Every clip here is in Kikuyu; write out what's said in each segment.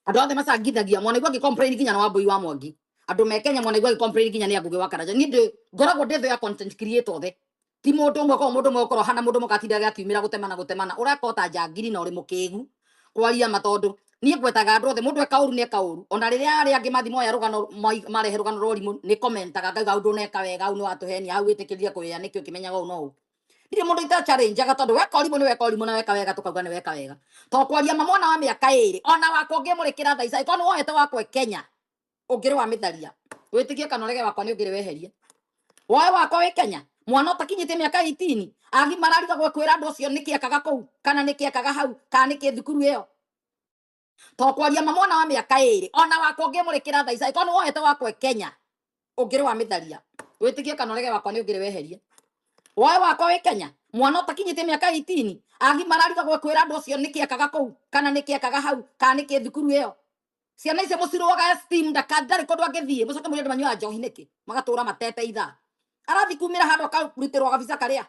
Andũ othe macangithagia mwanaigua ngĩ complain nginya na Wambui wa Mwangi. Andũ me Kenya mwanaigua ngĩ complain nginya nĩ Ngũgĩ wa Karanja. Niĩ ndĩ ngoragwo ndĩ thũ ya content creator othe. Ti mũndũ ũmwe korwo mũndũ ũmwe ũkorwo hana mũndũ ũmwe gatindaga akiumĩra gũtemana gũtemana. Ũreka o ta njangiri na ũrĩ mũkĩgu kwaria ma tondũ niĩ ngwetaga andũ othe mũndũ eka ũru nĩ eka ũru. Ona rĩrĩa arĩa angĩ mathi moya rũgano marehe rũgano rwa ũrimũ nĩ commentaga ngauga hau ndũneka wega hau nĩ watũhenia hau wĩtĩkĩrire kũĩya nĩkĩ ũkĩmenyaga ũũ no ũũ. Ndirĩ mũndũ ita challenge-aga tondũ weka ũrimũ nĩ weka ũrimũ na weka wega tũkauga nĩ weka wega. To kwaria ma mwana wa mĩaka ĩrĩ ona wakwa ũngĩmũrĩkĩra thaa ici angĩkorwo nĩ wohete wakwa e Kenya ũngĩrĩ wamĩtharia wĩtĩkie kana ũrege wakwa nĩ ũngĩrĩ weheria woe wakwa wĩ Kenya mwana ũtakinyĩtie mĩaka 18 agimara arigagwo kwĩra andũ ũcio nĩkĩ ekaga kũu kana nĩkĩ ekaga hau kana nĩkĩ thukuru ĩyo. To kwaria ma mwana wa mĩaka ĩrĩ ona wakwa ũngĩmũrĩkĩra thaa ici angĩkorwo nĩ wohete wakwa e Kenya ũngĩrĩ wamĩtharia wĩtĩkie kana ũrege wakwa nĩ ũngĩrĩ weheria woe wakwa wĩ Kenya mwana ũtakinyĩtie mĩaka 18 agimara arigagwo kwĩra andũ ũcio nĩkĩ ekaga kũu kana nĩkĩ ekaga hau kana nĩkĩ thukuru ĩyo. Ciana icio mũcirũaga esteem ndaka ndarĩ kũndũ angĩthiĩ mũcoke mũrie andũ manyuaga njohi nĩkĩ magatũra matete ithaa arathi kumĩra handũ akarutĩrwo gabica karĩa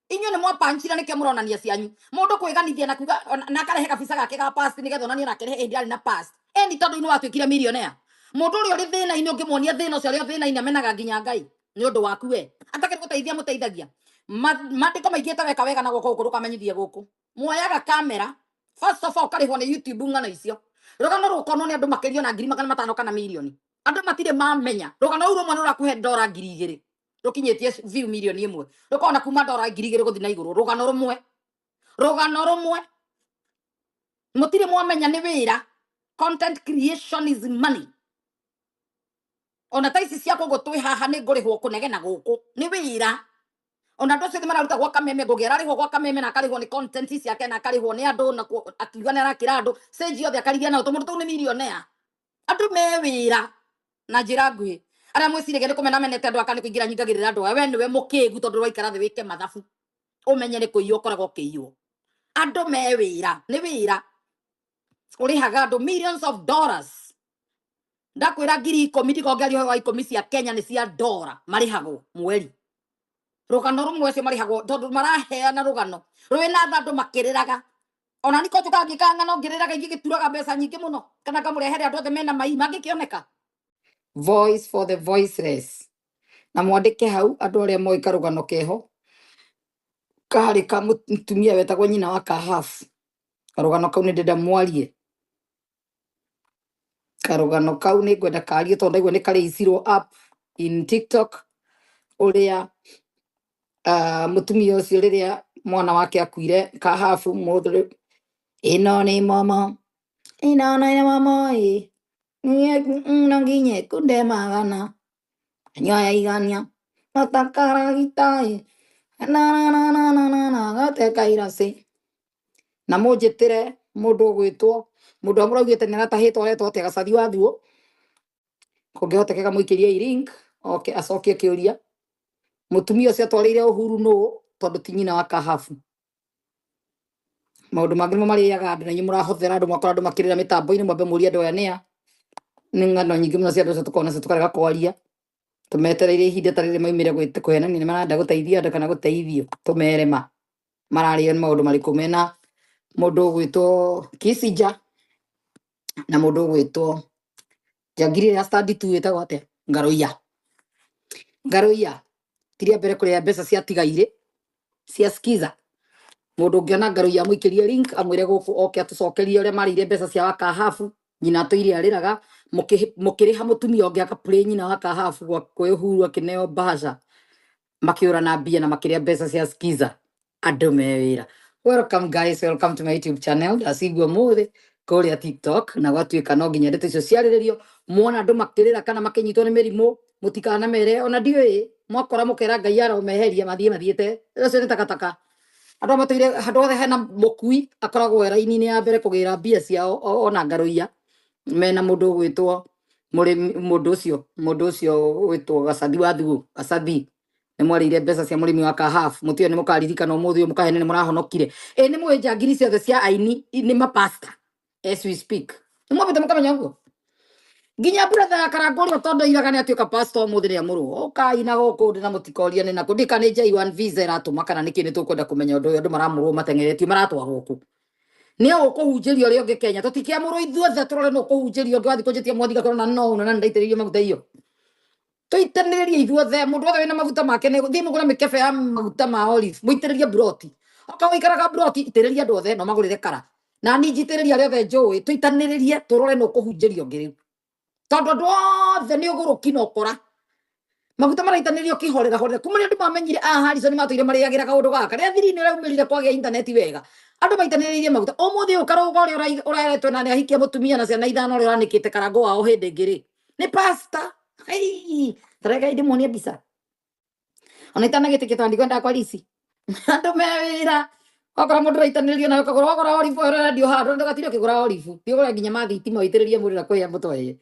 inyuĩ nĩ mwapanchira nĩkĩo mũronania cianyu mũndũ kwĩganithia na kuga na akarehe gabica gake ga past nĩgetha onanie nake hĩndĩ arĩ na past eni tondũ nĩ watuĩkire millionaire. Mũndũ ũrĩa ũrĩ thĩna-inĩ ũngĩmuonia thĩna ũcio arĩ o thĩna-inĩ amenaga nginya Ngai nĩ ũndũ waku we atakĩrĩ gũteithia mũteithagia. Maandĩko maingĩte weka wega na guoko gũkũ ndũkamenyithie gũkũ muoyaga kamera first of all ũkarĩhwo nĩ YouTube ng'ano icio rũgano rũkonwo nĩ andũ makĩria na 500,000 kana mirioni andũ matirĩ mamenya rũgano rũu rũmwe rũrakũhe ndora 2000 rũkinyĩtie view mirioni 1 rũkona kuma ndora 2000 gũthiĩ na igũrũ rũgano rũmwe rũgano rũmwe mũtirĩ mwamenya nĩ wĩra. Content creation is money. Ona ta ici cia kũgũ twĩ haha nĩ ngũrĩhwo kũnegena gũkũ nĩ wĩra. Ona andũ acio othe mararuta gwa Kameme Ngũgĩ ararĩhwo gwa Kameme na akarĩhwo nĩ content ciake na akarĩhwo nĩ andũ na akiuga nĩ arakĩra andũ stage yothe akarigia nayo tondũ mũndũ tũu nĩ millionaire. Andũ me wĩra na njĩra nguhĩ arĩa mwĩciragia nĩ kũmena menete andũ aka nĩ kũingĩra nyingagĩrĩra andũ aya we nĩwe mũkĩgu tondũ waikara thĩ wĩke mathabu ũmenye nĩ kũiywo ũkoragwo ũkĩiywo. Andũ me wĩra nĩ wĩra ũrĩhaga andũ millions of dollars. Ndakwĩra 10,000 ndikongeria ũhoro wa 10 cia Kenya nĩ cia ndora marĩhagwo mweri. Rũgano rũmwe acio marĩhagwo tondũ maraheana rũgano rwĩna tha andũ makĩrĩraga. Ona niko njũkaga ngĩkaga ng'ano ngĩrĩraga ingĩ gĩturaga mbeca nyingĩ mũno kana ngamũrehere andũ othe mena mai mangĩkĩoneka. Voice for the voiceless. Na mwandĩke hau andũ arĩa moĩ karũgano keho karĩ ka mũtumia wetagwo nyina wa Kahafu. Karũgano kau nĩ ndĩrenda mwarie. Karũgano kau nĩ ngwenda karie tondũ ndaigua nĩ karĩicirwo up in TikTok ũrĩa mũtumia ũcio rĩrĩa mwana wake akuire Kahafu mũthuri ĩno nĩ momo ĩno nĩ momo ĩ no nginye kundemagana nyoya igania matakaragita ĩ na na na na na na gateka irasi na mũnjĩtĩre mũndũ ũgwĩtwo mũndũ ũrĩa mũraugĩte nĩ aratahĩtwo aretwo atĩa Gacathi wa Thuo kũngĩhotekeka mũikĩrie link oke acokie kĩũria mũtumia ũcio atwarĩire Uhuru nũ tondũ ti nyina wa Kahafu. Maũndũ mangĩ nĩmo marĩaga andũ na inyuĩ mũrahothera andũ mwakora andũ makĩrĩra mĩtambo-inĩ mwambe mũrie andũ aya nĩa nĩ ng'ano nyingĩ mũno cia andũ acio tũkoragwo nacio tũkarega kwaria tũmetereire ihinda ta rĩrĩ maumĩre kũhenania nĩ marenda gũteithia andũ kana gũteithio tũmere ma mararĩo nĩ maũndũ marĩkũ mena mũndũ ũgwĩtwo Kissinger na mũndũ ũgwĩtwo njangiri ĩrĩa stand tu ĩtagwo atĩa Ngaruiya. Ngaruiya tiria mbere kũrĩa mbeca cia tigairĩ cia skiza mũndũ ũngĩona Ngaruiya amũikĩrie link amwĩre gũkũ oke atũcokerie ũrĩa marĩire mbeca cia wa Kahafu nyina atũire arĩraga mũkĩrĩha mũtumia ũngĩ akaplay nyina wa Kahafu gwa kwĩ Uhuru akĩneo bahasha makĩũra na mbia na makĩrĩa mbeca cia skiza andũ me wĩra. Welcome guys, welcome to my YouTube channel. Ndacigua mũthĩ kũrĩa TikTok na gwatuĩka no nginya ndeto icio ciarĩrĩrio muona andũ makĩrĩra kana makĩnyitwo nĩ mĩrimũ mũtikanamere ona ndiũĩ mwakora mũkera Ngai aromeheria mathiĩ mathiĩte ũcio nĩ takataka. Andũ matũire handũ hothe hena mũkui akoragwo e raini-inĩ ya mbere kũgĩra mbia ciao ona Ngaruiya mena mũndũ ũgwĩtwo mũrĩmi mũndũ ũcio ũgwĩtwo Gacathi wa Thuo Gacathi nĩ mwarĩire mbeca cia mũrĩmi wa Kahafu mũtio nĩ mũkaririkana ũmũthĩ ũyũ mũkahene nĩ mũrahonokire ĩ nĩ mũĩ njangiri ciothe cia aini nĩ mapasta as we speak nĩ mwambĩte mũkamenya ũguo nginya brother ya Karangũ ũrĩa tondũ oigaga nĩ atuĩka pastor ũmũthĩ nĩ amũrwo ũkai na gũkũ ndĩ na mũtikoria nĩ nakũ ndika nĩ J1 visa ĩratũma kana nĩkĩ nĩ tũkwenda kũmenya ũndũ ũyũ andũ maramũrwo mateng'eretio maratwarwo kũ Nĩ ũkũhunjĩria ũrĩa ũngĩ Kenya. Tũtikĩamũrwo ithuothe tũrore nũ ũkũhunjĩria ũngĩ wathiĩ kũnjĩtia mwathi gakorwo na no na ndaitĩrĩirio maguta iyo. Tũitanĩrĩrie ithuothe, mũndũ wothe wĩna maguta make nĩ thiĩ mũgũre mĩkebe ya maguta ma olive, mũitĩrĩrie broti. Okorwo ũikaraga broti, itĩrĩria andũ othe na ũmagũrĩre kara. Na niĩ njitĩrĩrie arĩa othe njũĩ, tũitanĩrĩrie tũrore nũ ũkũhunjĩria ũngĩ rĩu. Tondũ andũ othe nĩ ũgũrũki na ũkora. Maguta maraitanĩrio kĩhorera horera. Kuma rĩrĩa andũ mamenyire a Harrison matũire marĩagĩra kaũndũ gaka. Rĩrĩa thiri nĩ ũraumĩrire kwagĩa intaneti wega. Andũ maitanĩrĩirie maguta. Ũmũthĩ ũyũ karũga ũrĩa ũraretwo na nĩ ahikia mũtumia na ciana ithano ũrĩa ũranĩkĩte karangũ wao hĩndĩ ĩngĩ rĩ. Nĩ pastor. Hei, tareka ndĩmuonie mbica. Ona itanagĩtĩkia tondũ ndikwenda kwa ici. Andũ me wĩra. Wakora mũndũ ũraitanĩrĩrio nawe ũkagũra wagũra olive oil ũrendio handũ ndũgatinde ũkĩgũra olive. Thiĩ ũgũre nginya ma thitima ũitĩrĩrie mwĩrĩ na kwĩya mũtwe.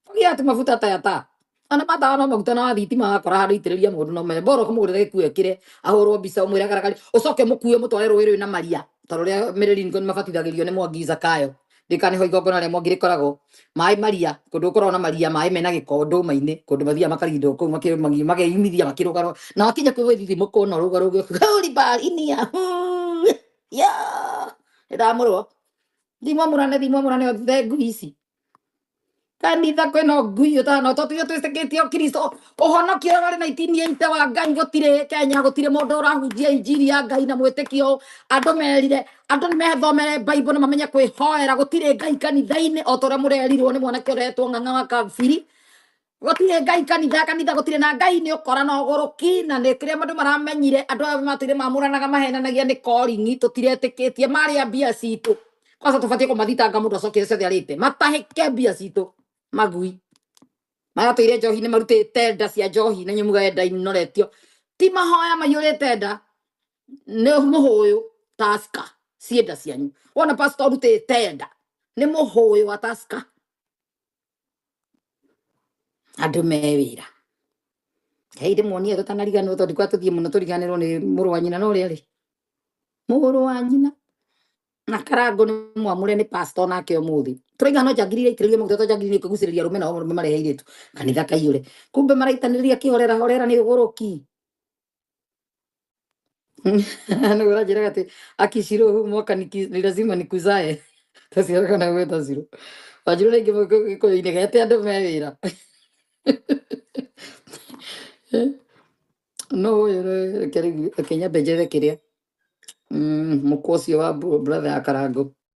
Kũgĩa atĩ mabuta taya ta. Ona matawa no maguta na wa thitima wakora handũ itĩrĩria mũndũ no mere bora ũkamũgũrĩra gĩkuo ekĩre ahũrwo mbica ũmwĩre agaragari ũcoke mũkue mũtware rũĩ rwĩna maria ta rũrĩa mĩrĩringo nĩ mabatithagĩrio nĩ Mwangi Zakayo ndikana nĩho igongona rĩa Mwangi rĩkoragwo maĩ maria kũndũ gũkoragwo na maria maĩ mena gĩko ndũma-inĩ kũndũ mathiaga makarindwo kũu makeyumithia makĩrũgarũga na wakinya kũu gwĩthithimũkwo na ũrũgarũge inia ya nĩndamũrwo thimwamũrane thimwamũrane othe ngui ici kanitha kwĩna ngui ũtano to tuge twĩtĩkĩtie Kristo ũhonokio ũrĩa warĩ 1980 wa Ngai gũtirĩ Kenya gũtirĩ mũndũ ũrahunjia injiri ya Ngai na mwĩtĩkio andũ merire andũ nĩ methomere Bible na mamenye kwĩhoera gũtirĩ Ngai kanitha-inĩ o ta ũrĩa mũrerirwo nĩ mwanake ũretwo ng'ang'a wa kabiri gũtirĩ Ngai kanitha kanitha gũtirĩ na Ngai nĩ ũkora na ũgũrũki na nĩ kĩrĩa andũ maramenyire andũ aya matũire mamũranaga mahenanagia nĩ calling tũtiretĩkĩtie marĩa mbia citũ kwanza tũbatiĩ kũmathitanga mũndũ acokere ciothe arĩte matahĩke mbia citũ magui maratũire njohi nĩ marutĩte nda cia njohi na nyumuga nda inoretio ti mahoya maiyũrĩte nda nĩ mũhũyũ taska ciĩ nda cianyu wona pastor ũrutĩte nda nĩ mũhũyũ wa taska andũ me wĩra hei ndĩmuonie tũtanariganĩrwo tondũ ndikwa tũthiĩ mũno tũriganĩrwo nĩ mũrũ wa nyina na ũrĩa rĩ mũrũ wa nyina na karango nĩ mwamũre nĩ pastor nake ũmũthĩ tũraiga no njangiri iraitĩrĩrio maguta to njangiri nĩ kũgucĩrĩria arũme nao arũme marehe airĩtu kanitha kaiyũre kumbe maraitanĩrĩria kĩhorera horera nĩ ũgũrũki nĩ ũranjĩraga atĩ akicirwo huu mwaka ni lazima nikuzae taciara kana gwĩta ciro wanjirũ rĩngĩ gĩkũyũ-inĩ gete andũ me wĩra no ũyũ reke rĩu reke nyambe njethe kĩrĩa mũkwa ũcio wa brother ya karango.